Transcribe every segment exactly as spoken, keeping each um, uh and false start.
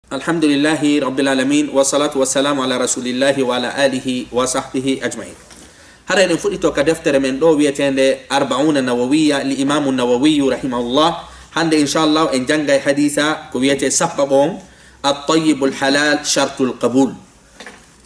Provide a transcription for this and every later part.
Alhamdulillahi Rabbil Alamin, wa salatu wa salamu ala Rasulillahi wa ala alihi wa sahbihi ajmain. Hara eɗen fuɗɗito ka deftere men ɗo wiyeteende Arbauna Nawawiya, li Imamu Nawawiyu rahimahullah. Hannde, inchallah, en janngay hadisa ko wiyetee sappaɓo on, At-tayyibul halal shartul qabul.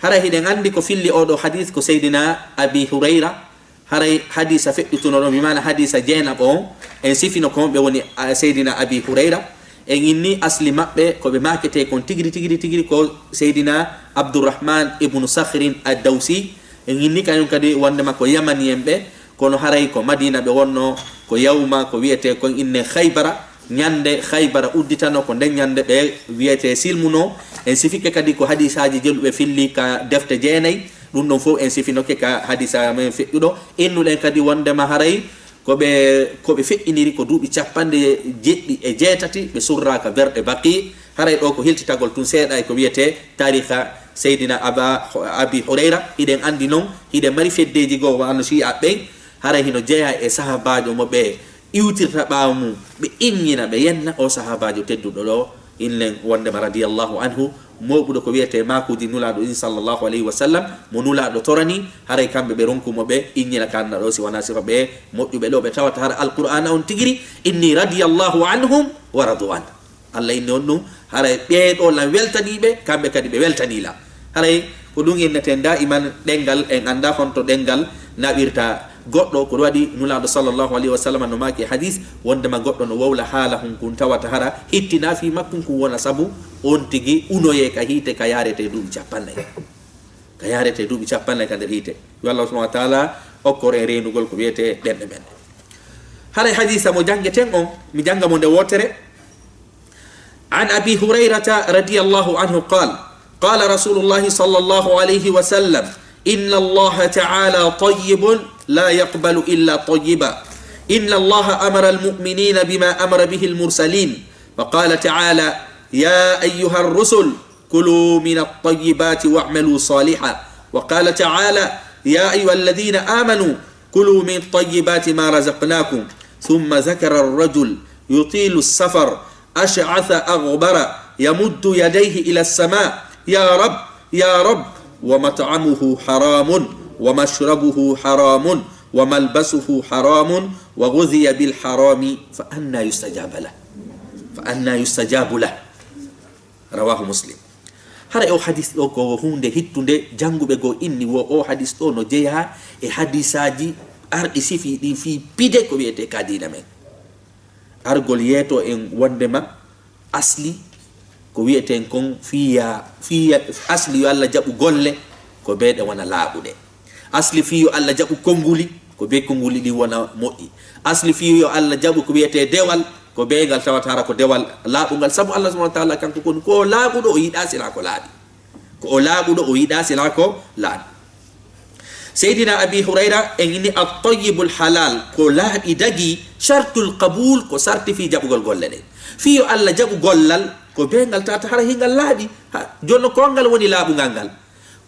Hara hiɗen anndi ko filli oɗo hadis ko Seydina Abi Hurayra. Haray hadisa feƴƴutuno ɗon, bi maana hadisa jeenaɓo on, en sifino ko honɓe woni, a, Seydina Abi Hurayra. En inni asli maɓɓe, ko ɓe maaketee kon tigiri, tigiri, tigiri ko Seydina Abdurrahman ibnu Sakhrin ad-Dawsi. En inni kañum kadi wondema ko Yamani en ɓe, kono haray ko Madina ɓe wonno, ko yawma ko wiyetee kon inne Khaybara. Ñande Khaybara udditano, ko nden ñande ɓe wiyetee silmuno. En sifike kadi ko hadisaaji jeluɓe filli ka defte jeenay. Ɗum ɗon fof en sifinoke ka hadisa men feƴƴuɗo. Innuɗen kadi wondema haray ko ɓe, ko ɓe feƴƴiniri ko duuɓi capanɗe jeɗɗi e jeetati, ɓe surra ka verɗe Baqi. Haray ɗo ko hiltitagol tun seeɗa e ko wiyetee taariha Seydina Aba, Abi Hurayra. Hiɗen anndi non, hiɗen mari feddeeji goo wano Shi'a ɓen. Haray hino jeyaa e sahabaajo mo ɓe iwtirta ɓaawo mum, ɓe inñina, ɓe yenna o sahaabaajo tedduɗo ɗo, inlen wondema radiyallahu anhu, mooɓuɗo ko wiyetee maakuuji Nulaaɗo ɗin sallallahu alayhi wa sallam, mo Nulaaɗo torani, haray kamɓe ɓe ronku mo ɓe inñina ka anna ɗo, si wanaa sifa ɓe moƴƴuɓe ɗo, ɓe tawata hara Alqur'aana on tigiri inni radiyallahu anhum wa radu an. Allah inni on ɗum, haray ɓee ɗo lan weltanii ɓe, kamɓe kadi ɓe weltanii lan. Haray ko ɗum inneten daiman ɗemngal, en anndaa honto ɗemngal naɓirta goɗɗo. Ko ɗum waɗi Nulaaɗo sallallahu alayhi wa sallam no maaki e hadis, wondema goɗɗo no wowla haala hunkun tawata hara hittinaa fii makkun kun wona sabu on tigi unoyee ka hiite ka yaarete duuɓi capannay. Ka yaarete duuɓi capannay ka nder hiite. Yo Allah subhanahu wa taala okkor en reenugol ko wiyetee ɗemɗe men. Haray hadisa mo janngeten on, mi jannga mo nde wootere. عن أبي هريرة رضي الله عنه قال: قال رسول الله صلى الله عليه وسلم: إن الله تعالى طيب لا يقبل إلا طيبا. إن الله أمر المؤمنين بما أمر به المرسلين، فقال تعالى: يا أيها الرسل كلوا من الطيبات واعملوا صالحا. وقال تعالى: يا أيها الذين آمنوا كلوا من طيبات ما رزقناكم. ثم ذكر الرجل يطيل السفر أشعث أغبر يمد يديه إلى السماء: يا رب، يا رب، ومطعمه حرام، ومشربه حرام، وملبسه حرام، وغذي بالحرام، فأنى يستجاب له؟ فأنى يستجاب له؟ رواه مسلم. Hara o hadis ɗo ko huunde hittunde, jannguɓe goo inni wo o hadis ɗo no jeyaa e hadisaaji arɗi sifii ɗin fii pide ko wiyetee ka diina men. Argol yeeto en wondema asli ko wiyeten kon fiya, fiya, asli yo Allah jaɓu golle ko bee ɗe wona laaɓuɗe. Asli fii yo Allah jaɓu konnguli ko bee konnguli ɗin wona moƴƴi. Asli fii yo Allah jaɓu ko wiyetee dewal ko bee ngal tawata hara ko dewal laaɓungal. Sabu Allah subhanahu wa taala kanko kon ko o laaɓuɗo, o yiɗaa silaa ko laaɓi. Ko o laaɓuɗo, o yiɗaa silaa ko laaɓi. Seydina Abi Hurayra en inni: at-tayyibul halal, ko laaɓi dagi, shartul qabul, ko sarti fii jaɓugol golle ɗen. Fii yo Allah jaɓu gollal ko bee ngal tawata hara hingal laaɓi. Ha, jonno ko ngal woni laaɓungal ngal?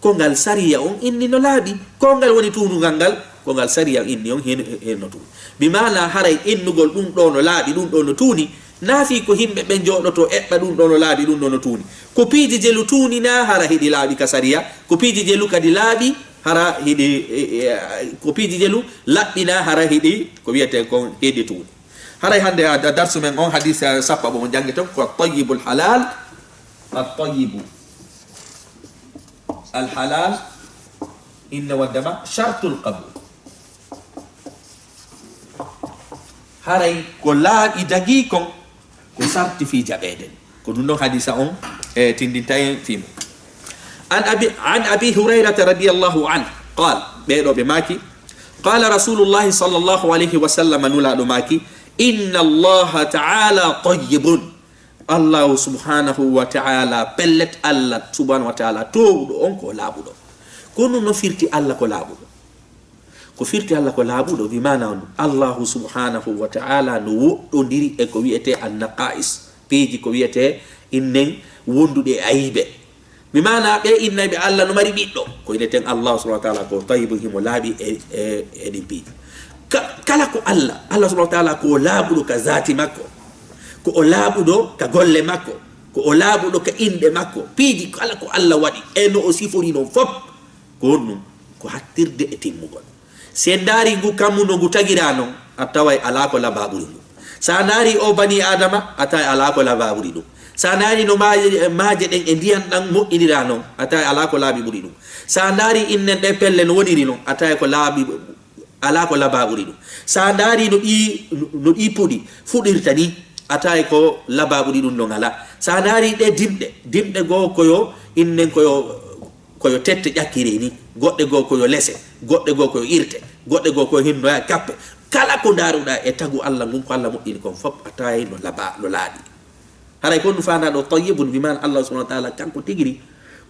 Ko ngal sariya on inni no laaɓi. Ko ngal woni tuunungal ngal? Ko ngal sariya on inni on hin-, hin no tuuni. Bi maana haray innugol ɗum ɗo no laaɓi, ɗum ɗo no tuuni, naa fii ko yimɓe ɓen jooɗoto eɓɓa ɗum ɗo no laaɓi, ɗum ɗo no tuuni. Ko piiji jelu tuuni naa hara hiɗi laaɓi ka sariya, ko piiji jelu kadi laaɓi hara hiɗi, e, e, ko piiji jelu laɓɓi naa hara hiɗi, ko wiyetee kon hiɗi tuuni. Haray hannde a, a darsu men on hadis, a, sappo mo janngi ton ko tayyibul halal, at tayyibu al halal, inna waddama shartul qabul. Haray ko laaɓi dagii kon, ko sarti fii jaɓeede. Ko ɗum ɗon hadisa on, e, tindinta en fii mum. An Abi, an Abi Hurayrata radiyallahu anhu, qaal, ɓee ɗoo ɓe maaki, qaala Rasulullahi sallallahu alayhi wa sallam, Nulaaɗo maaki, inna Allaha ta'ala tayyibun. Allahu subhanahu wa ta'ala, pellet Allah subhanahu wa ta'ala, toowuɗo on ko laaɓuɗo. Kono no firti Allah ko laaɓuɗo? Ko firti Allah ko laaɓuɗo, bi maana on, Allahu subhanahu wa ta'ala no woɗɗondiri e ko wiyetee an-naqa'is, piiji ko wiyetee innen wonduɗe e ayibe. Bi maana ɓe innayɓe Allah no mari ɓiɗɗo, ko inneten Allahu subhanahu wa ta'ala ko tayyibun, himo laaɓi e, e, e ɗin piiji. Ka-, kala ko Allah, Allah subhanahu wa ta'ala ko o laaɓuɗo ka zaati makko, ko o laaɓuɗo ka golle makko. Ko o laaɓuɗo ka inɗe makko, piiji kala ko Allah waɗi, e no o sifori non fop, ko honɗum? Ko hattirde e timmugol. Si en ndaari ngu kammu no ngu tagiraa non, a taway alaa ko labaa ɓuri ngu. Si a ndaari o bani Aadama, a taway alaa ko labaa ɓuri ɗum. Si a ndaari no maaje, maaje ɗen e ndiyan ɗan moƴƴiniraa non, a taway alaa ko laaɓi ɓuri ɗum. Si a ndaari innen ɗe pelle no woniri non, a taway ko laaɓi alaa ko labaa ɓuri ɗum. Si a ndaari no ɗi, no ɗi puɗi fuɗirta ni, a taway ko labaa ɓuri ɗum ɗon alaa. Si a ndaari ɗe dimɗe, dimɗe goo ko yo innen ko yo, ko yo tette ƴakkiri ni, goɗɗe goo ko yo lese, goɗɗe goo ko yo irte, goɗɗe goo ko yo hinnoya kappe. Kala ko ndaaruɗaa e tagu Allah ngun, ko Allah moƴƴini kon fop, a taway no labaa, no laaɓi. Haray ko ɗum faandaa ɗo tayyibun, bi maana Allah subhanahu wa ta'ala kanko tigiri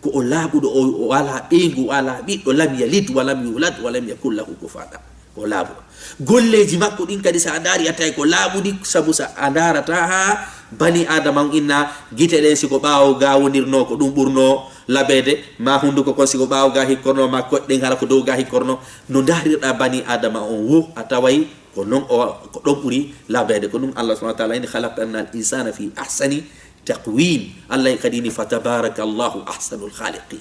ko o laaɓuɗo, o, o alaa ɓeyngu, o alaa ɓiɗɗo, lam yalid wa lam yulad wa lam yakun lahu kufuwan ahad. Ko laaɓuɗo. Golleeji makko ɗin kadi, si a ndaari, a taway ko laaɓuɗi, sabu si a ndaarata haa bani Aadama on inna gite ɗen, si ko ɓaawo ga wonirnoo, ko ɗum ɓurnoo laɓeede, maa hunduko kon, si ko ɓaawo ga hikkornoo, maa koɗɗe ɗen, hara ko dow ga hikkornoo. No ndaarirɗaa bani Aadama on wo, a taway ko non o, ko ɗon ɓuri laaɓeede. Ko ɗum Allah subhanahu wa ta'ala inni, "Khalaqnal insana fi ahsani taqwim." Allah kadi inni, "Fatabarakallahu ahsanul khaliqin."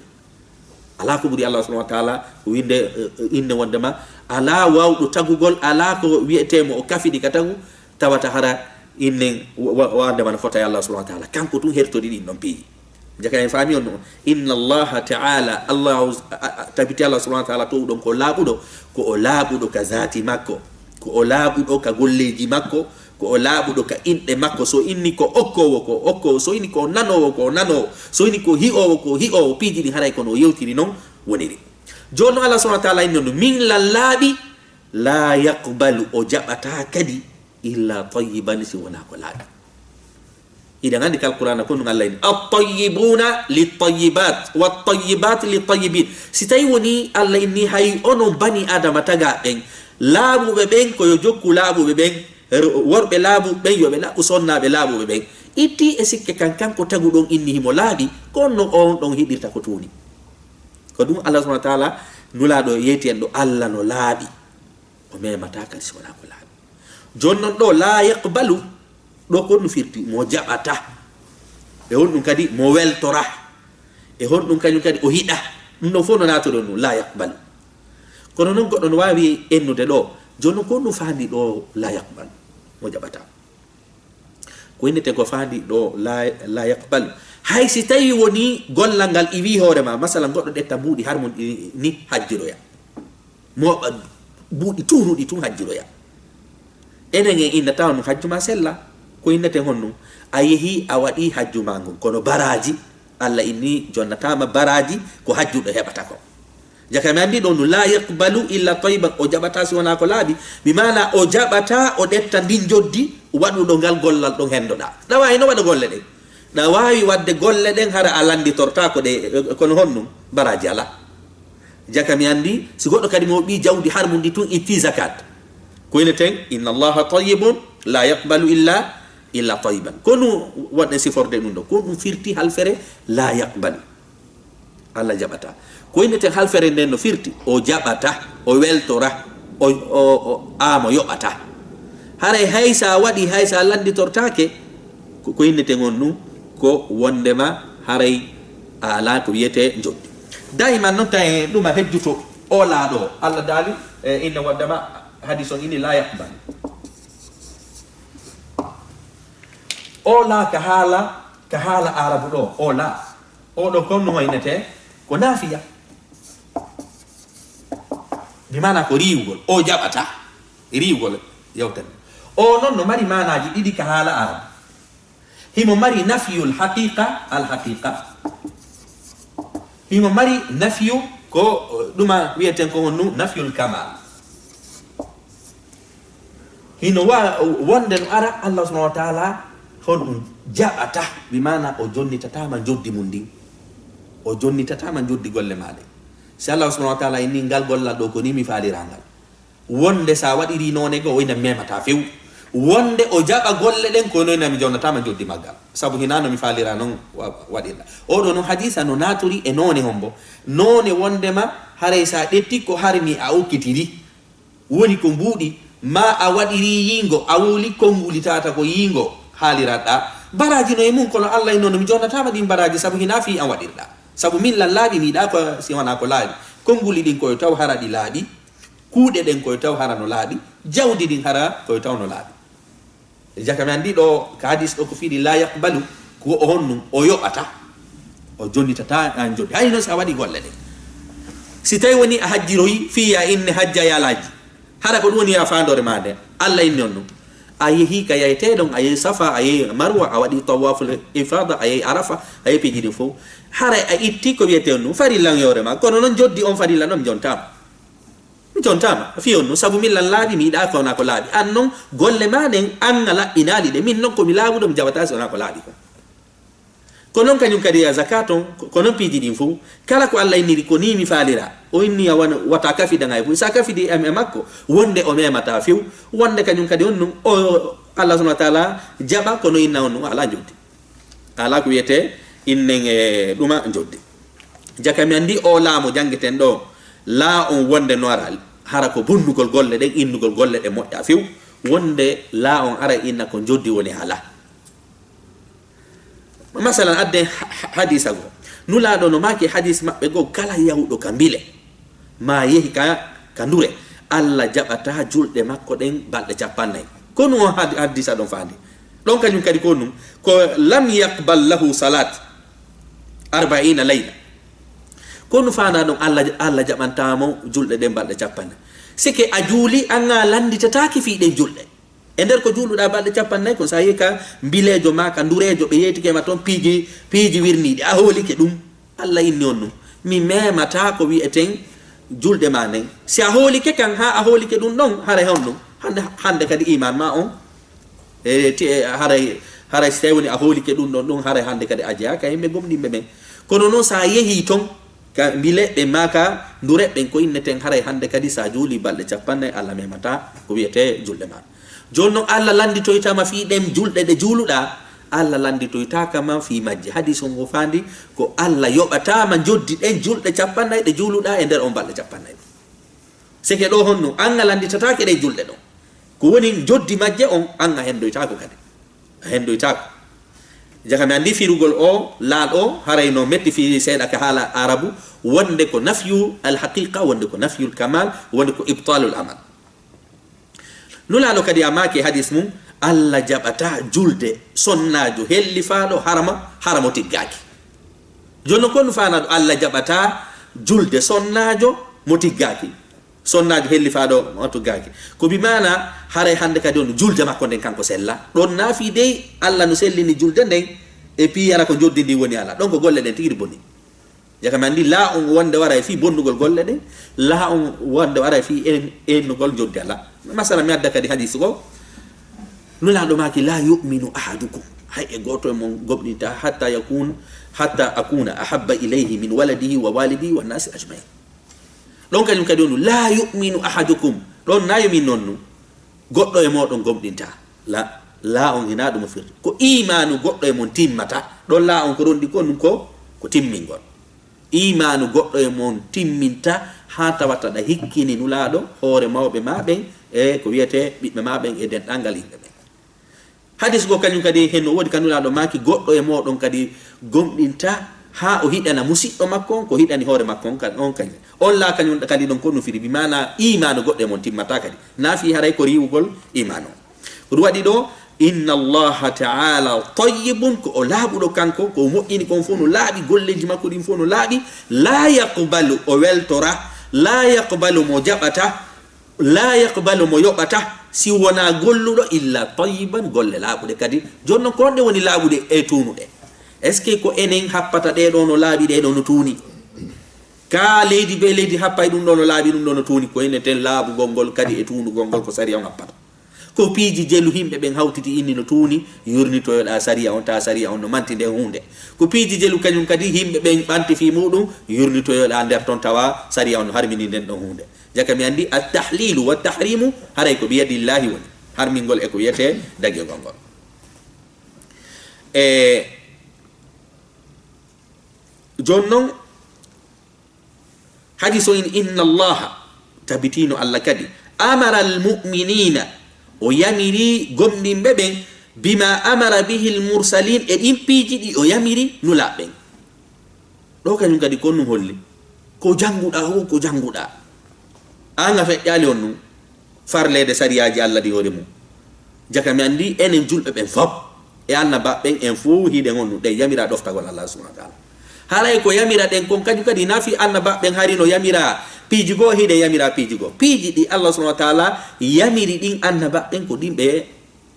Alaa ko ɓuri Allah subhanahu wa ta'ala winde, eh, eh, inne wondema alaa waawɗo tagugol, alaa ko wi'etee mo o kafiɗi ka tagu, tawata hara innen wa-, wa-, wondema no fota e Allah subhanahu wa ta'ala. Kanko tun hertori ɗin ɗon piiji. Jaka en faami on no, inna Allaha ta'ala, Allahu, a, a, a, tabiti Allah subhanahu wa ta'ala towɗon ko laaɓuɗo, ko o laaɓuɗo ka zaati makko, ko o laaɓuɗo ka golleeji makko, ko o laaɓuɗo ka inɗe makko. So inni ko okkoowo, ko o okkoowo. So inni ko nanoowo, ko o nanoowo. So inni ko hi'oowo, ko o hi'oowo. Piiji ɗin haray kono o yewtiri non woniri. Jooni non Allah subhanahu wa ta'ala inni on no, min lan laaɓi, la yaqbalu, o jaɓataa kadi, illa tayyiban, si wonaa ko laaɓi. Hiɗen anndi ka Alqur'aana ko ɗum Allah inni, "At-tayyibuna lit-tayyibat, wat-tayyibat lit-tayyibin." Si tawi woni Allah inni hay onon bani Aadama tagaa ɓen, laaɓuɓe ɓen ko yo jokku laaɓuɓe ɓen, r-, worɓe laaɓuɓe ɓen yo ɓe laaɓu sonnaaɓe laaɓuɓe ɓen. Itti e sikke kan, kanko taguɗon inni himo laaɓi, ko on no on ɗon hiɗirta ko tuuni. Ko ɗum Allah subhanahu wa ta'ala nulaaɗo yeyti en ɗo, Allah no laaɓi. O memataa kadi si wonaa ko laaɓi. Jooni non ɗo, laa yaqbalu, ɗo ko no firti mo jaɓata. E honɗum kadi mo weltora. E honɗum kañum kadi o hiɗa. Ɗum ɗon fof no naatoro ɗum, laa yaqbalu. Kono non goɗɗo no waawi ennude ɗo. Jooni non ko no faandi ɗo laa yaqbalu, mo jaɓata. Ko innete ko faandi ɗo laa, laa yaqbalu. Hay si tawi woni gollal ngal iwi hoore ma, masalan goɗɗo ɗetta mbuuɗi har mum ɗi ni hajjiroya. Mooɓa buuɗi tuunuɗi tun hajjiroya. Enen en innata on hajju ma sella. Ko inneten honɗum? A yehi a waɗi hajju ma ngun. Kono baraaji, Allah inni jonnataama baraaji ko hajjuɗo heɓata ko. Jaka mi anndi ɗo no, la yaqbalu illa tayyiban, o jaɓata si wonaa ko laaɓi. Bi maana o jaɓata o ɗetta ndin njoddi waɗuɗo ngal gollal ɗon hendoɗa. Ɗa waawi no waɗa golle ɗen. Ɗa waawi waɗde golle ɗen hara a lannditortaako ɗe, kono honɗum? Baraaji alaa. Jaka mi anndi, si goɗɗo kadi mo ɓii jawdi har mum ndi tun itti zakat. Ko ine ten, inna Allaha tayyibun, la yaqbalu illa, illa tayyiban. Ko nu waɗɗen siforde ɗum ɗo. Ko ɗum firti halfere, la yaqbalu. Allah jaɓata. Ko ine ten halfere nden no firti, o jaɓata, o weltora, o, o, o, aamo yoɓata. Haray hay sa waɗi, hay sa lannditortaake, ko, ko inneten on ɗum, ko wondema haray a alaa ko wiyetee njoddi. Daiman non tawi ɗum a hejjuto o laa ɗo. Allah daali, e, inna waddama hadis on ini la yaqbal. O laa ka haala, ka haala Arabu ɗo, o laa. O ɗo kon no innetee ko nafiya. Bi maana ko riiwugol, o jaɓata. Riiwugol yewten. O non no mari maanaaji ɗiɗi ka haala Arabu. Himo mari nafyul haqiqa, al haqiqa. Himo mari nafyu ko, ɗuma wiyeten ko honnu nafyul kamal. Hino wa-, wonde no ara Allah subhanahu wa ta'ala honɗum jaɓata, bi maana o jonnitataama njoddi mum ndin. O jonnitataama njoddi golle maa ɗen. Si Allah subhanahu wa ta'ala inni ngal gollal ɗo ko ni mi faaliraa ngal. Wonde sa waɗiri noone goo, o ina memata few. Wonde o jaɓa golle ɗen, kono ina mi jonnataama njoddi maggal. Sabu hinaa no mi faalira non wa-, waɗirɗa. Oɗo non hadisa no naaturi e noone hombo. Noone wondema haray sa ɗetti ko harmi a okkitiri. Woni ko mbuuɗi, ma a waɗiri yiingo, a wowli konnguli tata ko yiingo haaliraɗa. Baraaji no e mum, kono Allah inno no mi jonnataama ɗin baraaji, sabu hinaa fii an waɗirɗaa. Sabu min lan laaɓi, mi yiɗaa ko si wanaa ko laaɓi. Konnguli ɗin ko yo taw hara ɗi laaɓi, kuuɗe ɗen ko yo taw hara no laaɓi, jawdi ɗin hara ko yo taw no laaɓi. Jaka mi anndi ɗo, ka hadis ɗo ko fii ɗi la yaqbalu, ko o honɗun, o yoɓata, o jonnitata an joddi. Hay non si a waɗi golle ɗen. Si tawi woni a hajjiroyi, fii ya inne hajja ya laaji. Hara ko ɗum woni ya faandoore maa nden. Allah inni on ɗum. A yehi ka yaytee ɗon, a yehi Safa, a yehi Marwa, a waɗi tawaful ifada, a yehi Arafa, a yehi piiji ɗin fof. Haray a itti ko wiyetee on ɗum, farillan yoore maa. Kono non joddi on farilla non mi jontaama. Mi jontaama, a fii on ɗum, sabu min lan laaɓi, mi yiɗaa ko wona ko laaɓi. An non, golle maa ɗen, an a laɓɓinaali ɗe. Min non ko mi laaɓuɗo, mi jaɓataa si wonaa ko laaɓi kon. Ko non kañum kadi ya zakat on, ko, ko non piiji ɗin fof. Kala ko Allah inniri ko nii mi faalira, o inni a wana, wata kafidan hay fof. Sa kafidi e, e makko, wonde o memataa few, wonde kañum kadi on ɗum, o Allah subhanahu wa ta'ala jaɓa kono inna on ɗum, a alaa joddi. A alaa ko wiyetee innen e ɗuma joddi. Jaka mi anndi o laamu janngeten ɗo, laa on wonde no ara, hara ko bonnugol golle ɗen, innugol golle ɗe moƴƴa few, wonde laa on ara inna ko joddi woni alaa. Masalan, adden ha-, ha-, hadisa goo. Nulaaɗo no maaki hadis maɓɓe goo, kala yahuɗo ka mbile, maa yehi ka, ka ndure, Allah jaɓataa julɗe makko ɗen balɗe capannay. Ko ɗum on had-, hadisa ɗon faandi. Ɗon kañum kadi ko ɗum, ko lam yaqbal lahu salat arba'ina layla. Ko ɗum faandaa ɗon, Allah, Allah jaɓantaa mo julɗe ɗen balɗe capannay. Sike a juuli, an a lannditataake fii ɗen julɗe. E nder ko juuluɗaa balɗe capannay kon, so a yehi ka mbileejo maa ka ndureejo, ɓe yeetike ma toon piiji, piiji wirniiɗi, a hoolike ɗum, Allah inni on ɗum. Mi memataa ko wi'eten julɗe maa nden. Si a hoolike kan, haa a hoolike ɗum ɗon, haray honɗum? Hannde, hannde kadi iman maa on, e, ti-, e, haray, haray si tawi woni a hoolike ɗum ɗon ɗum, haray hannde kadi a jeyaa ka yimɓe gomɗinɓe ɓen. Kono non, so a yehii ton, ka mbileɓɓe maa ka ndureɓɓen, ko inneten haray hannde kadi so a juulii balɗe capannay, Allah memataa ko wi'etee julɗe maa. Jooni non, Allah lannditoytaama fii ɗen julɗe ɗe juuluɗaa, Allah lannditoytaaka ma fii majje. Hadis on o faandi ko Allah yoɓataama joddi ɗen julɗe capannay ɗe juuluɗaa e nder on balɗe capannay. Seke ɗo honno, an a lannditataake ɗen julɗe ɗon. Ko woni joddi majje on, an a henndoytaako kadi. A henndoytaako. Jaka mi anndi firugol o laaɗo, haray no metti fii seeɗa ka haala Arabu, wonde ko nafyu al haqiqa, wonde ko nafyul kamal, wonde ko ibtalul amal. Nulaaɗo kadi a maaki e hadis mum, Allah jaɓataa julde sonnaajo hellifaaɗo harama, haramo tiggaaki. Jooni non, ko ɗum faanaaɗo, Allah jaɓataa julde sonnaajo mo tiggaaki. Sonnaajo hellifaaɗo mo tiggaaki. Ko bi maana, haray hannde kadi on julde makko nden kanko sella. Ɗon naafi dey, Allah no sellini julde nden, e piyara ko joddi ndi woni alaa. Ɗon ko golle ɗen tigi ɗi boni. Jaka mi anndi, laa on wonde wara e fii bonnugol golle ɗen, laa on wonde wara e fii en-, ennugol joddi Allah. Masala, mi adda kadi hadis goo. Nulaaɗo maaki, "La yu'minu ahadukum." Hay e gooto e mon gomɗintaa, "hatta yakun, hatta akuna ahabba ilayhi min waladihi wa walidihi wa nasi ajmain." Ɗon kañum kadi on, "La yu'minu ahadukum." Ɗon na yo min non nu. Goɗɗo e mooɗon gomɗintaa. La, laa on hinaa ɗum o firti. Ko iimaanu goɗɗo e mon timmata. Ɗon laa on ko ronɗi kon ɗum ko, ko timmingol. Iimaanu goɗɗo e mon timminta haa tawata ɗa hikkini Nulaaɗo, hoore mawɓe maa ɓen, e ko wiyetee ɓiɓɓe maa ɓen, e denɗanngal yimɓe ɓen. Hadis goo kañum kadi, hen no woodi ka Nulaaɗo maaki, goɗɗo e mooɗon kadi gomɗinta haa o hiɗana musiɗɗo makko on ko hiɗani hoore makko on ka-, on kañum. On laa kañum kadi ɗon ko ɗum firi, bi maana iimaanu goɗɗo e mon timmataa kadi. Na fii haray ko riiwugol iimaanu on. Ko ɗum waɗi ɗo, "Inna Allaha ta'ala tayyibun", ko o laaɓuɗo kanko, ko o moƴƴini kon fof no laaɓi, golleeji makko ɗin fof no laaɓi, "la yaqbalu", o weltora, "la yaqbalu", mo jaɓata, "la yaqbalu", mo yoɓata, si wonaa golluɗo, "illa tayyiban", golle laaɓuɗe kadi. Jooni non, ko honɗe woni laaɓuɗe e tuunuɗe? Est-ce que ko enen happata ɗee ɗoo no laaɓi, ɗee ɗoo no tuuni? Ka leydi bee leydi happay ɗum ɗoo no laaɓi, ɗum ɗoo no tuuni, ko enen ten laaɓugol ngol kadi e tuunugol ngol ko sariya on happata. Ko piiji jelu yimɓe ɓen hawtiti inni no tuuni, yurnitoyoɗaa sariya on, tawa sariya on no manti nden huunde. Ko piiji jelu kañum kadi yimɓe ɓen ɓanti fii muuɗum, yurnitoyoɗaa nder ton, tawa sariya on no harmini nden ɗon huunde. Jaka mi anndi, at-tahlilu wa tahrimu, haray ko biyadillahi woni. Harmingol e ko wiyetee dagegol ngol. E jooni non, hadis o in, "Inna Allaha", tabitino Allah kadi, "amara al-mu'minina", o yamiri gomɗinɓe ɓen, Bima amara bihi lmursalin, e ɗin piiji ɗi o yamiri nulaaɓe ɓen. Ɗo kañum kadi ko ɗum holli. Ko jannguɗaa o, ko jannguɗaa. Aan a feƴƴaali on ɗum. Farleede sariyaaji Alla ɗi hoore mum. Jaka mi anndi enen julɓe ɓen fop. E annabaaɓe ɓen en fof hiɗen on ɗum. Ɗen yamiraa ɗoftagol Allah subhanahu wa ta'ala. Haray ko yamira ɗen kon kañum kadi nafi annabaaɓe ɓen hari no yamira piiji goo, hiɗen yamira piiji goo. Piiji ɗi Allah subhanahu wa ta'ala yamiri ɗin annabaaɓe ɓen ko ɗin ɓe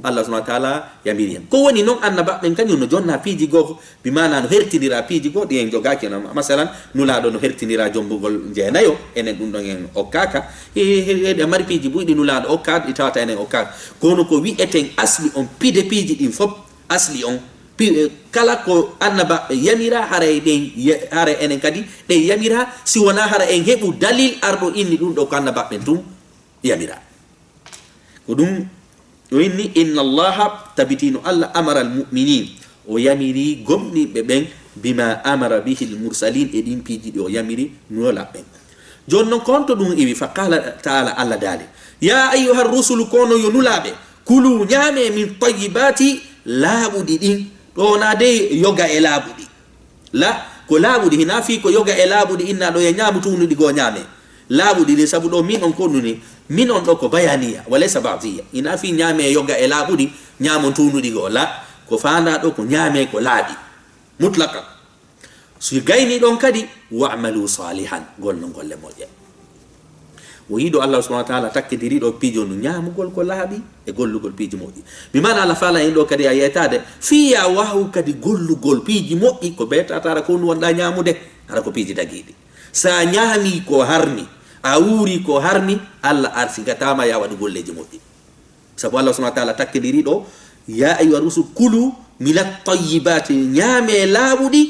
Allah subhanahu wa ta'ala yamiri en. Ko woni non annabaaɓe ɓen kañum no jonna piiji goo, bi maana no hertindira piiji goo, ɗi en jogaaki no, masalan, nulaaɗo no hertindira jombugol jeenayo, enen ɗum ɗon en okkaaka. He, he, he, ɗe mari piiji buy ɗi nulaaɗo okka, ɗi tawata enen okkaaka. Kono ko wi'eten asli on, pide piiji ɗin fop, asli on. Pi-, eh, kala ko annabaaɓe yamira, haray ɗen, ye-, haray enen kadi ɗen yamira, si wonaa hara en heɓu dalil arɗo inni ɗum ɗo ko annabaaɓe ɓen tun yamira. Ko ɗum o inni, inna Allaha, tabitino Allah, amara al mu'minin, o yamiri gomɗinɓe ɓen, bima amara bihi al mursalin, e ɗin piiji ɗi o yamiri nulaaɓe ɓen. Jooni non, ko honto ɗum iwi? Fa qala ta'ala, Allah daali, ya ayyuha rusulu, kono yo nulaaɓe, kulu, ñaame, min tayyibati, laaɓuɗi ɗin. Ɗo na dey yoga e laaɓuɗi. La, ko laaɓuɗi, hinaa fii ko yoga e laaɓuɗi inna ɗo e ñaamu tuunuɗi goo ñaame. Laaɓuɗi ɗin, sabu ɗo min on ko ɗum ni, min on ɗo ko bayaniya, wa laysa ba'diya. Hinaa fii ñaame yoga e laaɓuɗi, ñaamon tuunuɗi goo. La, ko faandaa ɗo ko ñaame ko laaɓi. Mutlaqan. Si gayni ɗon kadi, wa'malu salihan, gollo golle moƴƴe. O yiɗo Allah subhanahu wa ta'ala takkidiri ɗo piiji on, ñaamugol ko laaɓi e gollugol piiji moƴƴi. Bi maana Allah faala en ɗo kadi a yeetaade, fiya wahu kadi gollugol piiji moƴƴi ko beetaataara ko wonɗa ñaamude, hara ko piiji dagiiɗi. Sa ñaami ko harmi, a wuuri ko harmi, Allah arsigataama ya waɗu golleeji moƴƴi. Sabu Allah subhanahu wa ta'ala takkidiri ɗo, ya ayyuha rusul kulu min at-tayyibati, ñaame laaɓuɗi,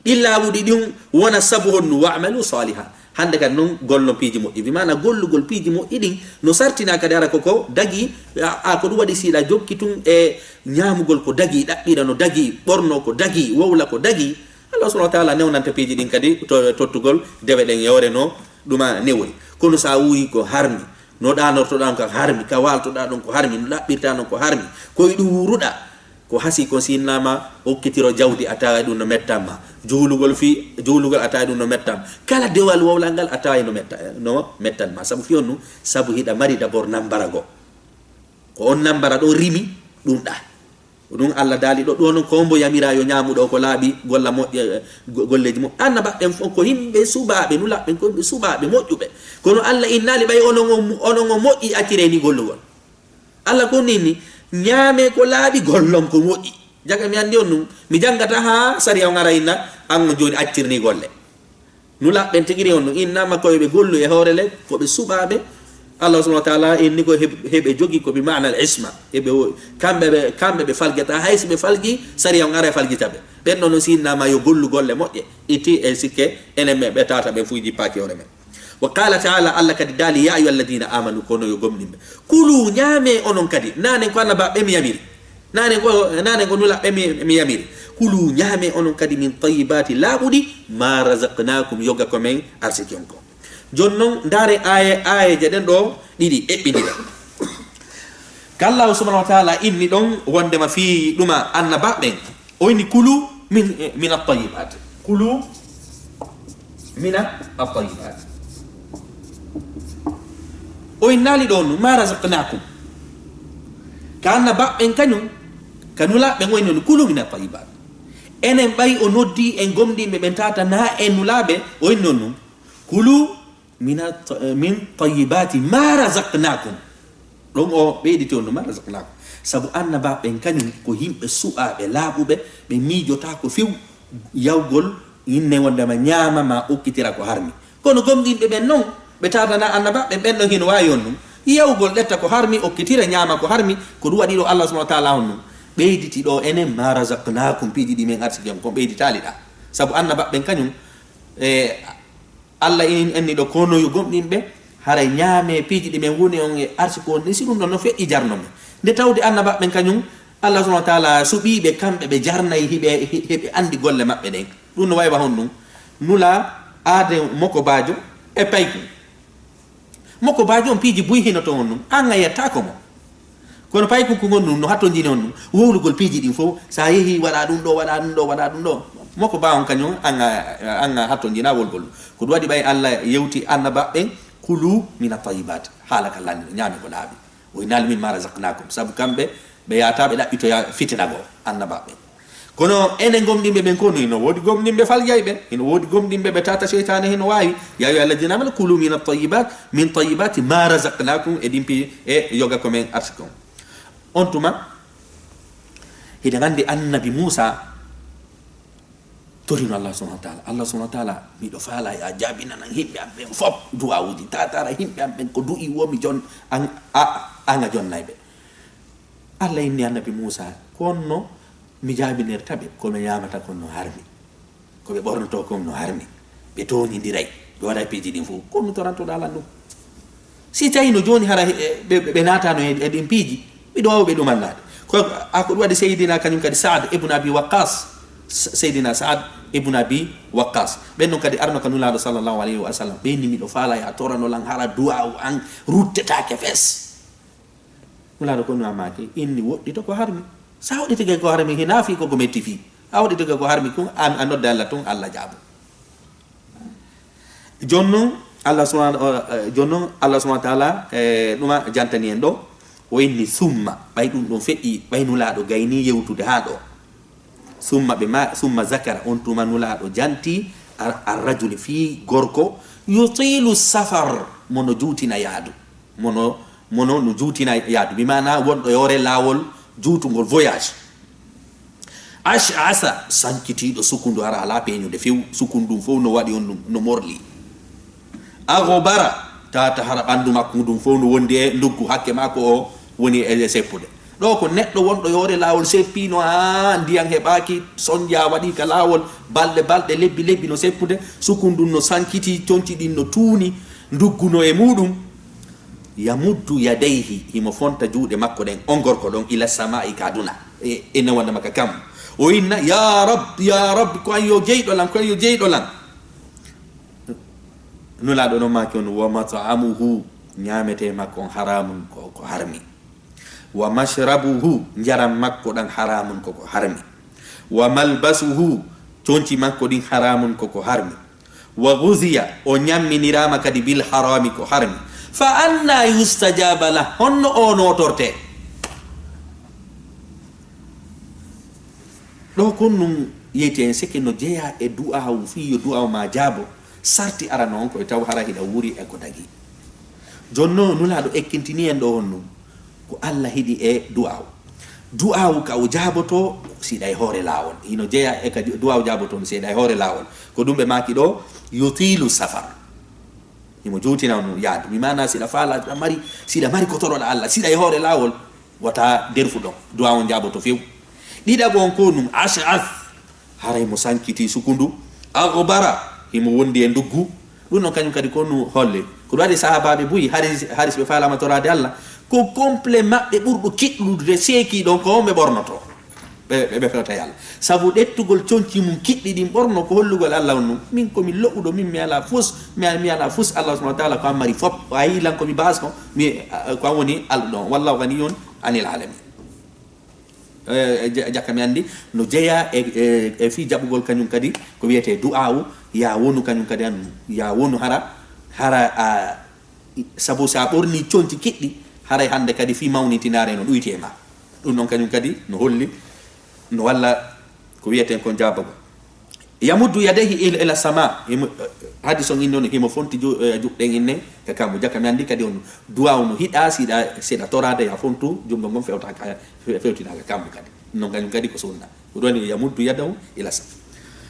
ɗin laaɓuɗi ɗin wona sabu honnu, wa'malu salihan. Hannde kadi non gollon piiji moƴƴi. Bi maana gollugol piiji moƴƴi ɗin no sartina kadi hara ko ko dagi, a, a, ko ɗum waɗi siɗa jokki tun e ñaamugol ko dagi, ɗaɓɓira no dagi, ɓorno ko dagi, wowla ko dagi. Allah subhanahu wa ta'ala newnanta piiji ɗin kadi to, tottugol dewe ɗen e hoore no ɗuma newori. Kono sa wuuri ko harmi, no ɗanortoɗaa on ko harmi, ka waaltoɗaa ɗon ko harmi, no ɗaɓɓirtaa non ko harmi, ko e ɗum wuuruɗaa, ko hasi ko sinnaama okkitiro jawdi a tawa ɗum no mettan ma. Juulugol fii, juulugol a tawa ɗum no mettan ma. Kala dewal wowlal ngal a tawa no metta-, no mettan ma. Sabu fii on ɗum, sabu hiɗa mari d'abord nambara goo. Ko on nambara ɗon rimi ɗum ɗa. Ko ɗum Allah daali ɗo, ɗo non ko mbo yamira yo ñaamu ɗo ko laaɓi, golla moƴƴe, go-, golleeji mo. Annabaaɓe ɓen fof ko yimɓe suɓaaɓe, nulaaɓe ɓen ko yimɓe suɓaaɓe, moƴƴuɓe. Kono Allah innaali ɓay onon on, onon on moƴƴi acciree ni gollugol. Allah ko inni, ñaame ko laaɓi, gollon ko moƴƴi. Jaka mi anndi on ɗum, mi janngata haa sariya on ara inna, an on jooni accir ni golle. Nulaaɓe ɓen tigi on no innama ko yo ɓe gollu e hoore le, ko ɓe suɓaaɓe. Allah subhanahu wa ta'ala inni ko heb-, heɓe jogi ko bi ma'na al isma. Heɓe wo-, kamɓe ɓe, kamɓe ɓe falgata, hay si ɓe falgi, sariya on ara e falgita ɓe. Ɓen ɗon no si innama yo gollu golle moƴƴe. Itti e sikke, enen men ɓe tata ɓen fuy jippaaki hoore men. Wa qala ta'ala, Allah kadi daali, ya ayyuha alladhina amanu, kono yo gomɗinɓe. Kulu, ñaame onon kadi. Nanen ko annabaaɓe mi yamiri. Nanen ko, nanen ko nulaaɓe mi, mi yamiri. Kulu, ñaame onon kadi min tayyibati, laaɓuɗi, ma razaqnakum, yoga ko men arsiki on ko. Jooni non, ndaare aaye, aayeeje ɗen ɗo ɗiɗi eɓɓindira. Ko Allahu subhanahu wa ta'ala inni ɗon wondema fii ɗuma annabaaɓe ɓen. O inni, kulu min, min at-tayyibat. Kulu min at-tayyibat. O innaali ɗon, ma razaqnakum. Ka annabaaɓe ɓen kañum, ka nulaaɓe ɓen o inni on, kulu min at-tayyibat. Enen ɓay o noddi en gomɗinɓe ɓen tata na en nulaaɓe, o inni on ɗum. Kulu min at-, min tayyibati ma razaqnakum. Ɗon o ɓeyditi on ɗum ma razaqnakum. Sabu annabaaɓe ɓen kañum ko yimɓe suɓaaɓe laaɓuɓe, ɓe miijotaako few yawgol inne wondema ñaama ma okkitira ko harmi. Kono gomɗinɓe ɓen non, ɓe tatana annabaaɓe ɓen ɗon hino waawi on ɗum. Yawgol ƴetta ko harmi, okkitira ñaama ko harmi, ko ɗum waɗi ɗo Allah subhanahu wa ta'ala on ɗum. Ɓeyditi ɗo enen ma razaqnakum, piiji ɗi men arsiki on kon ɓeyditaali ɗa. Sabu annabaaɓe ɓen kañum, e, Allah in-, inni ɗo kono yo gomɗinɓe, haray ñaame piiji ɗi men woni on e arsiko on ɗin, si ɗum ɗon no feƴƴi jarno men. Nde tawde annabaaɓe ɓen kañum, Allah subhanahu wa ta'ala suɓiiɓe kamɓe ɓe jarnay hiɓe, hi-, hiɓe anndi golle maɓɓe ɗen. Ɗum no waywa honɗum? Nula aade moko baajo e payku. Moko baajo on piiji buy hino to on ɗum, an a yettaako mo. Kono paykuku ngon ɗum no hattonjini on ɗum, wowlugol piiji ɗin fof, so a yehi waɗa ɗum ɗo, waɗa ɗum ɗo, waɗa ɗum ɗo. Moko ba on kañum, an a, an a hattonjina wolgol ɗum. Ko ɗum waɗi ɓay Allah yewti annabaaɓe ɓen, "Kulu mina tayyibat." Haala ka lanni, ñaame ko laaɓi. O innaali min ma razaqnakum. Sabu kamɓe, ɓe yaata ɓe ɗaɓɓitoya fitina goo, annabaaɓe ɓen. Kono enen gomɗinɓe ɓen ko no, hino woodi gomɗinɓe faljayɓe, hino woodi gomɗinɓe ɓe tata seytaane hino waawi. "Ya ayyuha alladina amanu kulu min at-tayyibat, min tayyibati ma razaqnakum", e ɗin piiji, e yoga ko men arsiki on. On tuma, hiɗen anndi annabi Muusa torino Allah subhanahu wa taala. "Allah subhanahu wa taala, miɗo faala ya jaabinanan yimɓe am ɓen fop du'awuuji. Tatara yimɓe am ɓen ko du'i wo mi jon-, an, a, an a jonnay ɓe." Allah inni annabi Muusa, "Ko on no mi jaabinirta ɓe, ko ɓe ñaamata kon no harmi. Ko ɓe ɓornotoo kon no harmi. Ɓe tooñindiray, ɓe waɗay piiji ɗin fof. Ko mi torantoɗaa lan ɗum?" Si tawi no jooni hara, e, ɓe, ɓe, ɓe naatano e, e ɗin piiji, miɗo waawi ɓe ɗumannaade. Ko, a, ko ɗum waɗi Seydina kañum kadi Saad ibn Abi Waqqas, S-, Seydina Saad ibn Abi Waqqas. Ɓen non kadi arno ka Nulaaɗo sallallahu alayhi wa sallam. Ɓen ni miɗo faala ya torano lan hara du'aawu an ruttetaake fes. Nulaaɗo ko no amaki, inni woɗɗito ko harmi. Sa woɗɗitike ko harmi, hina fi ko ko metti fi. A woɗɗitike ko harmi kun, an, a nodda Allah tun, Allah jaabo. Jon non, Allah subhanahu, eh, jon non, Allah subhanahu wa taala, eh, ɗuma jantani en ɗo. O inni summa, ɓay ɗum ɗon feƴƴi, ɓay Nulaaɗo gayni yewtude haa ɗo. Summa ɓe ma, summa zakara, on tuma Nulaaɗo janti ar-, ar-rajuli fii gorko, yutilu safar, mo no juutina yaadu. Mono, mono no juutina yaadu, bi maana wonɗo e hoore laawol juutungol, voyage. Ash'asa, sankitiiɗo, sukundu, hara alaa peeñude few, sukundu ɗum fof no waɗi on ɗum, no morli. Aghbara, tata hara ɓanndu makko ngun fof no wondi e nduggu, hakke makko o woni e, e seppude. Ɗo ko neɗɗo wonɗo e hoore laawol seppiino, haa ndiyan heɓaaki, sonja waɗi ka laawol, balɗe, balɗe, lebbi, lebbi no seppude, sukundu no sankiti, conci ɗin no tuuni, nduggu no e muɗum. Yamuddu yadayhi, himo fonta juuɗe makko ɗen, on gorko ɗon, ila samaa'i, ka aduna, e, e nawandema ka kam. O inna, "Ya Rab, ya Rab, ko an yo jeyɗo lan, ko an yo jeyɗo lan." Nulaaɗo non maaki on, "Wa mat'amuhu, ñaametee makko on haramun, ko, ko harmi. Wa mashrabuhu, njaram makko ɗan haramun, ko ko harmi. Wa malbasuhu, conci makko ɗin haramun, ko ko harmi. Wa ghuziya, o ñamminiraama kadi bil harami, ko harmi. Fa anna yustajaba lah, honno o nootorte?" Ɗo kon nun yeyti en seke no jeyaa e du'aawu, fii yo du'aawu maa jaabo. Sarti arano on ko e taw hara hiɗa wuuri e ko dagi. Jonno Nulaaɗo ekkintini en ɗo on nun. Ko Alla hiɗi e du'aawu. Du'aawu ka o jaabotoo, si hiɗa e hoore laawol. Hino jeyaa e ka du'aawu jaabotoo, si hiɗa e hoore laawol. Ko ɗum ɓe maaki ɗo, yutilu safar. Himo juutina on yaadu. Mi maana si hiɗa faala, si hiɗa mari, si hiɗa mari ko toroɗa Alla, si hiɗa e hoore laawol, wata derfu ɗon. Du'aawu on jaaboto few. Ɗiɗaɓo on ko ɗum, ash'ath. Haray mo sankiti sukundu. Aghbara, himo wondi e nduggu. Ɗum ɗon kañum kadi ko no holli. Ko ɗum waɗi sahaabaaɓe buy, hari, hari si ɓe faalaama toraade Alla, ko complet maɓɓe ɓurɗo kiɗɗude seekii ɗon ko on ɓe ɓornotoo. Ɓe, ɓe, ɓe fewta e Alla. Sabu ɗettugol conci mum kiɗɗi ɗin ɓorno ko hollugol Alla on ɗum. Min ko mi lo'uɗo, min mi alaa fus, mi, mi alaa fus, Alla subhanahu wa taala ko an mari fop. O ayi lan ko mi baas ko, mi, a, ko an woni alɗo ɗon. Wallahu ghaniyun anil alamin. Eh, ja-, jakka mi anndi no jeyaa e, e, e fii jaɓugol kañum kadi ko wiyetee du'aawu, yaa wonu kañum kadi an, yaa wonu hara, hara a, sabu si a ɓornii conci kiɗɗi, haray hannde kadi fii mawnintinaare no ɗuyti e maa. Ɗum ɗon kañum kadi no holli, no walla ko wiyetee kon jaabagol. Yamuddu yadayhi ila, ila sama. Himo, hadis on inni on, himo fonti ju-, eh, juɗɗen inne ka kammu. Jaka mi anndi kadi on du'aawu no hiɗaa, si hiɗa, si hiɗa toraade, ya fontu junngo ngon fewta ka, fe-, fewtinaa ka kammu kadi. Non kañum kadi ko sunna. Ko ɗum woni yamuddu yadahu ila sama.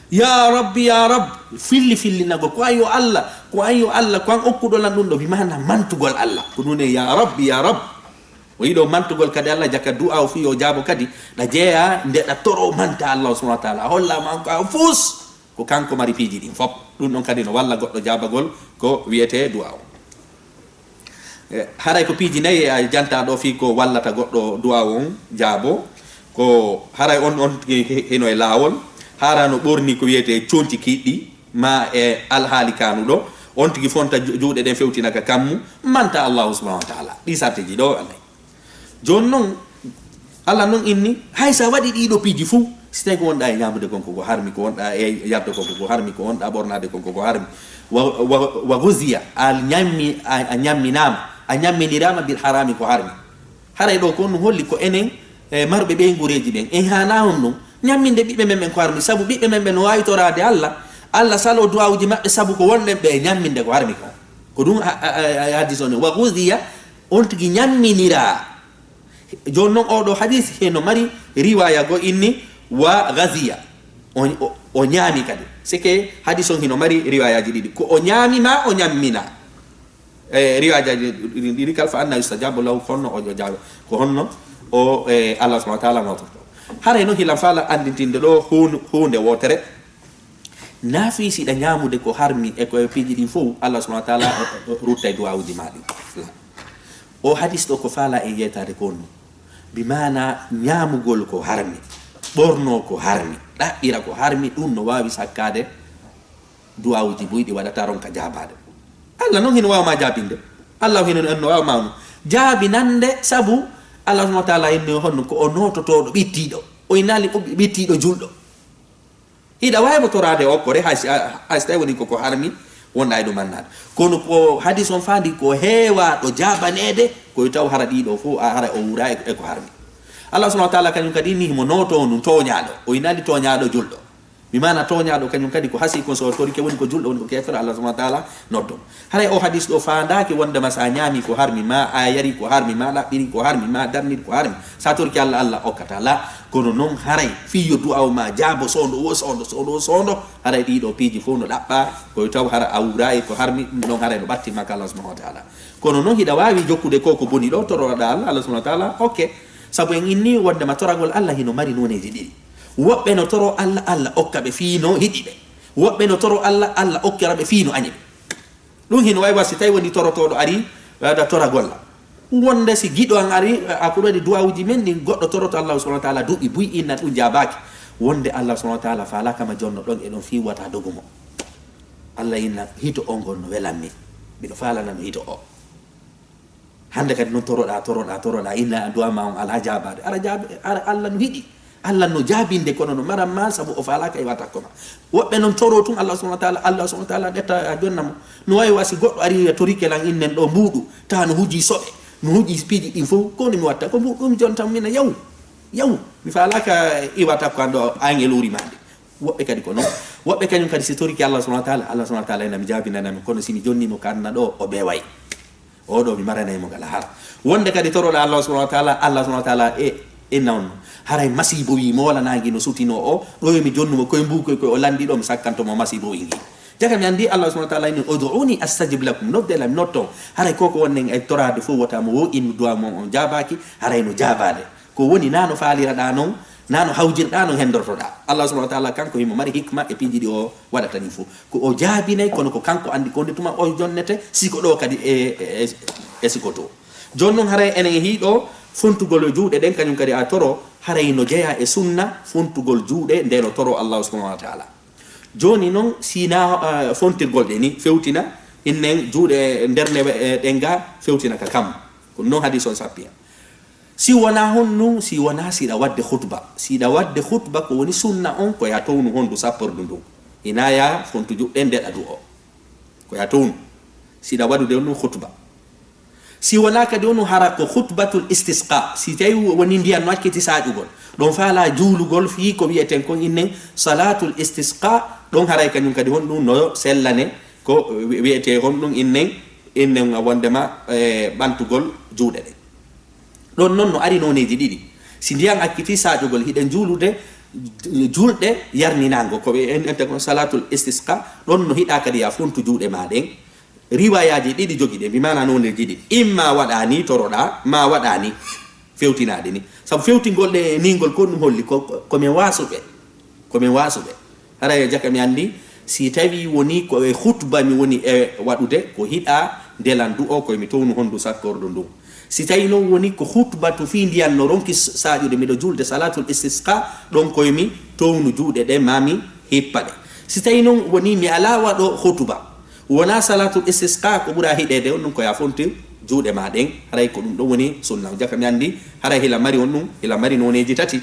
Ya Rabbi, ya Rabb, filli fillinagol. Ko an yo Alla, ko an yo Alla, ko an okkuɗo lan ɗum ɗo. Bi maana mantugol Alla. Ko ɗum woni ya Rabbi, ya Rabb. O yiɗo mantugol kadi Alla, jaka du'aawu fii yo jaabo kadi, ɗa jeyaa nde ɗa toro manta Alla subhanahu wa taala. A hollaama on ko a fus, ko kanko mari piiji ɗin fop. Ɗum ɗon kadi no walla goɗɗo jaabagol ko wiyetee du'aawu. E, haray ko piiji nayi a janta ɗo fii ko wallata goɗɗo du'aawu on jaabo. Ko haray on, on tigi he-, hino e laawol, hara no ɓorni ko wiyetee conci kiɗɗi, ma e alhaali kaanuɗo, on tigi fonta ju-, juuɗe ɗen fewtina ka kammu, manta Allahu subhanahu wa taala. Ɗi sartiji ɗo Alla. Jooni noon, Allah noon inni, hay so a waɗii ɗii ɗoo piiji fuu, si tawii ko wonɗaa e ñaamude kon ko ko harmi, ko wonɗaa e yarde kon ko ko harmi, ko wonɗaa ɓornaade kon ko ko harmi, wa, wa, wa guziya, a ñammi-, a, a ñamminaama, a ñamminiraama bil harami ko harmi. Haray ɗoo ko ɗum holli ko enen, e, marɓe ɓeynguureeji ɓen, en haanaa on ɗum, ñamminde ɓiɓɓe men ɓen ko harmi, sabu ɓiɓɓe men ɓen no waawi toraade Allah, Allah saloo duwaawuuji maɓɓe sabu ko wonɗen ɓe e ñamminde ko harmi kon. Ko ɗum ha-, a, a, a, hadis on, wa guziya, on tigi ñamminiraa. Jooni noon, oo ɗoo hadis hino mari riwaaya goo inni, wa gaziya. O, o, o ñaami kadi. C'est que hadis on hino mari riwaayaaji ɗiɗi. Ko o ñaami maa o ñammina. E riwaayaaji ɗin ɗiɗi kala, fa anna yustajabu lahu, ko honno o, o jaaba-, ko honno o, e, Allah subhanahu wa ta'ala nootorto. Haray noon hilan faala anndintinde ɗoo huun-, huunde wootere. Naa fii si ɗa ñaamude ko harmi e ko e piiji ɗin fof, Allah subhanahu wa ta'ala, e, e, ruttay duwaawuuji maa ɗin. O hadis ɗoo ko faala e yeetaade ko honno? Bi maana ñaamugol ko harmi, ɓornoo ko harmi, ɗaɓɓira ko harmi, ɗum no waawi sakkaade duwaawuuji buy ɗi waɗata ronka jaabaade. Allah noon hino waawa maa jaabinde. Allah hino, no waawa maa no jaabinande, sabu Allah subhanahu wa ta'ala inni honno ko o noototooɗo ɓittiiɗo. O innaali ɓittiiɗo julɗo. Hiɗa waawi mo toraade o kore, hay si, hay si tawi woni ko ko harmi, wonɗa e ɗum annaade. Kono ko hadis on faandi ko heewaaɗo jaabaneede, ko yo taw hara ɗiɗo fof, a, hara o wuura e, e ko harmi. Allah subhanahu wa ta'ala kañum kadi ni himo nooto on ɗum tooñaaɗo. O innaali tooñaaɗo julɗo. Mi maana tooñaaɗo kañum kadi ko hasi kon so torike woni ko julɗo, woni ko keefero, Allah subhanahu wa ta'ala noddo. Haray o hadis ɗoo faandaaki wondema so a ñaami ko harmi, ma a yari ko harmi, ma ɗaɓɓiri ko harmi, ma darniri ko harmi, so a torike Allah, Allah okkata. La, kono noon haray fii yo du'aaw ma jaabo soondo wo soondo, soondo wo soondo, haray ɗii ɗoo piiji fof no ɗaɓɓaa, ko yo taw hara a wuuraa e ko harmi, ɗum noon haray no ɓattin ma ka Allah subhanahu wa ta'ala. Kono noon hiɗa waawi jokkude ko ko boni ɗoo, toroɗaa Allah, Allah subhanahu wa ta'ala okke. Sabu en inni wondema toragol Allah hino mari nooneeji ɗiɗi. Woɓɓe no toro Allah, Allah okka ɓe fii no hiɗi ɓe. Woɓɓe no toro Allah, Allah okkira ɓe fii no añi ɓe. Ɗum hino wayi wa si tawi woni torotooɗo ari, waɗa toragol la. Wonde si giɗo an ari, a ko waɗi duwaawuuji men ɗin, goɗɗo toroto Allah subhanahu wa ta'ala duuɓi buy inna ɗum jaabaaki. Wonde Allah subhanahu wa ta'ala faalaaka ma jonno ɗon e ɗon fii wata dogu mo. Allah inna hito o ngol no welammi. Mbiɗo faalana no hito o. Hannde kadi noon toroɗaa, toroɗaa, toroɗaa, inna duwaa ma on alaa jaabaade. Ara jaabi, ara Allah no hiɗi. Allah no jaabinde kono no maran ma sabu o faalaaka e watakko ma. Woɓɓe noon toro tun Allah subhanahu wa ta'ala, Allah subhanahu wa ta'ala ƴetta a jonna mo. No wayi wa si goɗɗo ari wiya torike lan innen ɗo mbuuɗu, tawa no huji soɓe, no huji piiji ɗin fof, ko mi watta? Ko mbuuɗu mi jonta mina yaw, yaw. Mi faalaaka i watakko an ɗo angel uri ma nde. Woɓɓe kadi ko noon. Woɓɓe kañum kadi si torike Allah subhanahu wa ta'ala, Allah subhanahu wa ta'ala ina mi jaabinana mi, kono si mi jonni mo kanna ɗo, o beway. Oɗo mi maranay mo ngal hara. Wonde kadi toroɗa Allah subhanahu wa ta'ala, Allah subhanahu wa ta'ala e, e nawno. Haray masiibo wi moolanaangi no sutino o, ɗo yo mi jonnu mo koye mbuukoy koye o lanndi ɗo mi sakkanto mo masiibo wi ngi. Jaga mi anndi Allah subhanahu wa ta'ala inni, "Ud'uni astajib lakum." Nodde la mi notto. Haray koko wonnen e toraade fof wota mo wo innu duwa mo on jaabaaki, haray no jaabaade. Ko woni na no faaliraɗa non, na no hawjirɗa non hendortoɗa. Allah subhanahu wa ta'ala kanko himo mari hikma e piiji ɗi o waɗata ɗin fof. Ko o jaabinay, kono ko kanko anndi ko nde tuma o jonnete, siko ɗo kadi e, e, e, e siko to. Jooni noon haray enen e hiiɗo fontugol juuɗe ɗen, kañum kadi a toro, haray no jeya e sunna fontugol juuɗe nde no toro Allah subhanahu wa ta'ala. Jooni noon si na, eh, fontirgol ɗe ni fewtina, innen juuɗe nder newe, eh, ɗen ga fewtina ka kam. Ko noon hadis on sappiya. Si wonaa honɗun, si wonaa siɗa waɗde khutba. Siɗa waɗde khutba ko woni sunna on ko ya townu hondu sappordu ndun. Ina ya fontu juɗɗe ndeɗa du o. Ko ya townu. Siɗa waɗude honɗun khutba. Si wonaa kadi honɗun hara ko khutbatul istisqa. Si tawi woni ndiyan no acciti saƴugol. Ɗon faala juulugol fii ko wi'eten kon innen salatul istisqa. Ɗon haray kañum kadi honɗun no sellane ko wi-, wi'ete honɗun innen, innen wondema, eh, ɓantugol juuɗe ɗen. Ɗon non no ari nooneeji ɗiɗi. Si ndiyan acciti saƴugol, hiɗen juulude juulɗe yarninaango, ko ɓe en, enten kon salatul istisqa, ɗon no hiɗa kadi ya fontu juuɗe ma ɗen. Riwayaaji ɗiɗi jogi ɗe, bi maana nooneeji ɗiɗi. Imma waɗa ni toroɗa, ma waɗa ni fewtinaade ni. Sabu fewtingol ɗe ningol ko ɗum holli ko, ko, ko men waasuɓe. Ko men waasuɓe. Haray e jaka mi anndi, si tawi woni ko e khutba mi woni e waɗude, ko hiɗa ndelan du'o koye mi townu hondu sakkorɗo ndu. Si tawi non woni ko khutbatu fii ndiyan no ronki s-, saƴude, miɗo julde salatul istisqa, ɗon koye mi townu juuɗe ɗe, ma mi hippa ɗe. Si tawi non woni mi alaa waɗo khutba, wona salatul istisqa ko ɓura hiɗeede on, ɗum ko ya fontir Juuɗe ma ɗen, haray ko ɗum ɗon woni sunna. Jaka mi anndi, haray hila mari on ɗum, hila mari nooneeji tati.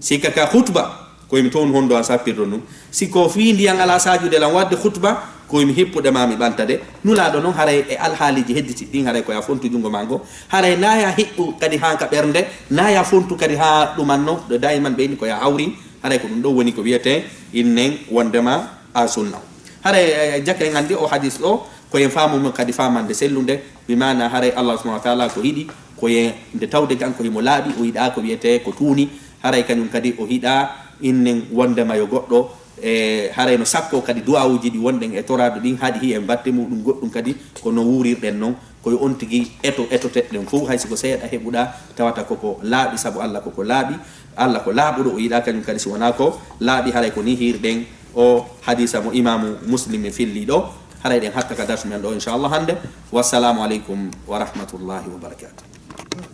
Si ka, ka khutba, ko emi toon honɗo a sappirɗo ɗum. Si ko fii ndiyan alaa saajude lan waɗde khutba, ko emi hippude ma mi ɓantade. Nulaaɗo non, haray e alhaaliiji hedditi ɗin, haray ko ya fontu junngo ma ngo. Haray na ya hiɓɓu kadi haa ka ɓernde, na ya fontu kadi haa ɗumanno, ɗo daiman ɓeyni ko ya hawri. Haray ko ɗum ɗon woni ko wiyetee innen wondema a sunna. Haray, eh, jaka en anndi o hadis ɗo, ko en faamu mo kadi faamande sellunde, bi maana haray Allah subhanahu wa taala ko hiɗi, ko ye nde tawde kanko himo laaɓi, o yiɗaa ko wiyetee ko tuuni, haray kañum kadi o hiɗaa innen wondema yo goɗɗo, e haray no sakko kadi du'aawuji ɗi wonɗen e toraade ɗin, haɗi hi en batte muɗum goɗɗum kadi, ko no wuurirɗen non, ko yo on tigi eto, etoteɗen fof, hay si ko seeɗa heɓuɗaa, tawata koko laaɓi, sabu Allah koko laaɓi, Allah ko laaɓuɗo, o yiɗaa kañum kadi si wonaa ko laaɓi, haray ko ni hiirɗen o hadisa mo Imaamu Muslim e filli ɗo. Haray ɗen hatta ka darsu men ɗo, inchallah, hannde. Wassalamu aleykum wa rahmatullahi wa barakatuh.